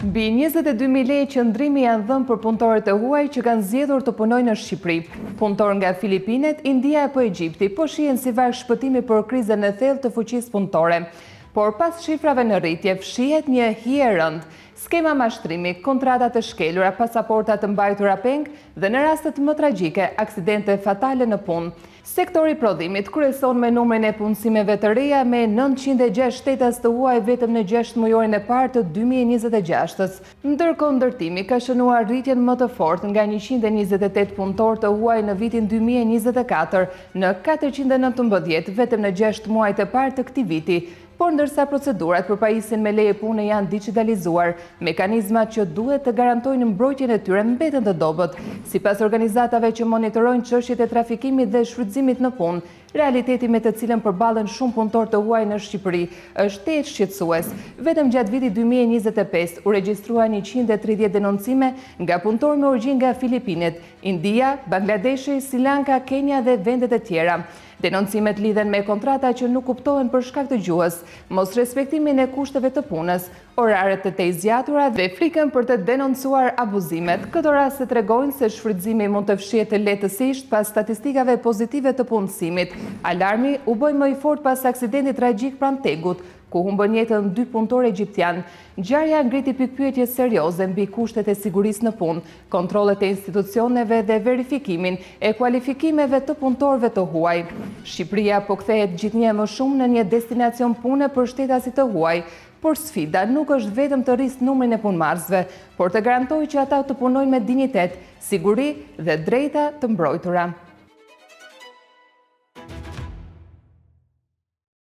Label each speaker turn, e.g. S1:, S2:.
S1: Mbi 22.000 leje qëndrimi janë dhënë për punëtorët e huaj që kanë zgjedhur të punojnë në Shqipëri. Punëtorë nga Filipinet, India apo Egjipti po shihen si varkë shpëtimi për krizën e thellë të fuqisë punëtore. Por pas shifrave në rritje, fshihet një hije e rëndë. Skema mashtrimi, kontrata të shkelura, pasaporta të mbajtura peng dhe në rastet më tragjike, aksidente fatale në punë. Sektori i prodhimit kryeson me numrin e punësimeve të reja me 906 shtetas të huaj vetëm në gjashtëmujorin e parë të 2026-ës. Ndërkohë ndërtimi ka shënuar rritjen më të fortë nga 128 punëtorë të huaj në vitin 2024 në 419 vetëm në 6 muajt e parë të këtij viti. Por ndërsa procedurat për pajisjen me leje pune janë dixhitalizuar, mekanizmat që duhet të garantojnë mbrojtjen e tyre mbeten të dobët. Sipas organizatave që monitorojnë çështjet e trafikimit dhe shfrytëzimit në punë, realiteti me të cilën përballen shumë punëtorë të huaj në Shqipëri është tejet shqetësues. Vetëm gjatë vitit 2025 u regjistruan 130 denoncime nga punëtorë me origjinë nga Filipinet, India, Bangladeshi, Sri Lanka, Kenia dhe vendet e tjera. Denoncimet lidhen me kontrata që nuk kuptohen për shkak të gjuhës, mosrespektimin e kushteve të punës, oraret të tejzgjatura dhe frikën për të denoncuar abuzimet. Këto raste tregojnë se shfrytëzimi mund të fshihet lehtësisht pas statistikave pozitive të punësimit. Alarmi u bë më i fortë pas aksidentit tragjik pranë TEG-ut, ku humbën jetën dy punëtorë egjiptianë. Ngjarja ngriti pikëpyetje serioze mbi kushtet e sigurisë në punë, kontrollet e institucioneve dhe verifikimin e kualifikimeve të punëtorëve të huaj. Shqipëria po kthehet gjithnjë e më shumë në një destinacion pune për shtetasit të huaj, por sfida nuk është vetëm të rrisë numrin e punëmarrësve, por të garantojë që ata të punojnë me dinjitet, siguri dhe drejta të mbrojtura.